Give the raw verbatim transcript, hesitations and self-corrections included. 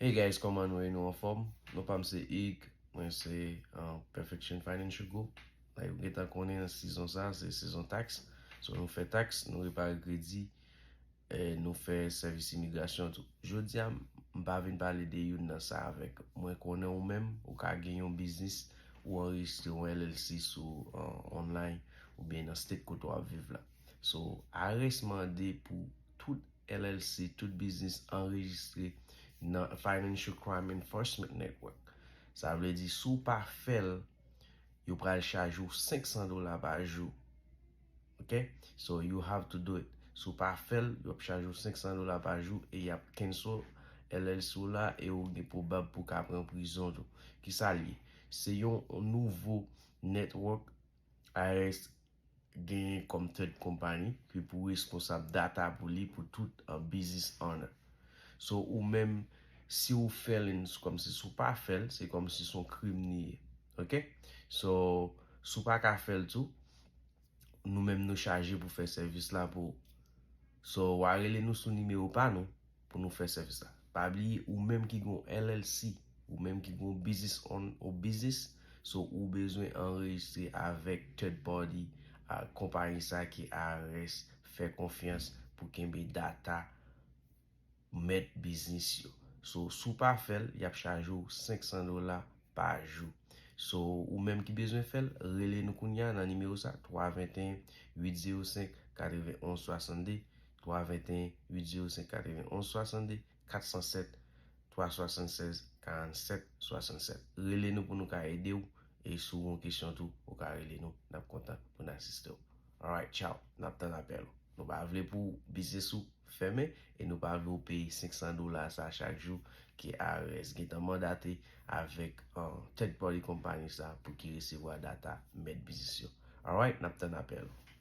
Hey guys, kòman nou ye? Nou anfòm? Non pa m se Ig, mwen se uh, Perfection Financial Group. Like, ou gentan konnen nan sezon sa, se sezon tax. So nou fè tax, nou repare kredi, e nou fè sèvis imigrasyon tou. Jodi a, m pa vin pale de youn nan sa avèk. Mwen konnen ou menm, ou ka gen yon biznis, ou anrejistre yon L L C sou uh, online, oubyen nan state kote w ap viv la. So, I R S mande pou tout L L C, tout biznis anrejistre nan Financial Crime Enforcement Network. Sa vle di, si w pa fè l, yo pral chaje w senk san dola pa jou. Ok? So, you have to do it. Si w pa fè l, yo ap chaje w senk san dola pa jou e y ap cancel L L C w la e ou gen pwobab pou w ka pran prizon tou. Kisa l ye? Se yon nouvo network I R S genyen kòm third company ki pou responsab data pou li pou tout uh, business owner. So ou menm, si ou fè l, kòmsi si ou pa fè l, se kòmsi se yon krim li ye. Ok? So, si ou pa ka fè l tou, nou menm nou chaje pou fè sèvis la pou ou. So, w a rele nou sou nimewo pa nou pou nou fè sèvis la. Pa bliye, ou menm ki gen yon L L C, ou menm ki gen yon business on ou business, so ou bezwen anrejistre avèk third party a konpayi sa ke I R S fè konfyans pou kenbe data mèt biznis yo. So, si w pa fè l, y ap chaje w senk san dola pa jou. So, ou menm ki bezwen fè l, rele nou kounye a nan nimewo sa, twa venteyen, uit zewo senk, katrevenonz swasann de, twa venteyen, uit zewo senk, katrevenonz swasann de, kat san sèt, twa swasann sèz, karannsèt swasann sèt. Rele nou pou nou ka ede w, e si w gen kesyon tou, ou ka rele nou, n ap kontan pou n asiste w. Alright, ciao, n ap tann apèl ou. Nou pa vle pou biznis ou fèmen e nou pa vle w peye senk san dola sa chak jou ke I R S gentan mandate avèk uh, third party company sa pou ki resevwa data mèt biznis yo. Alright, n ap tann apèl ou.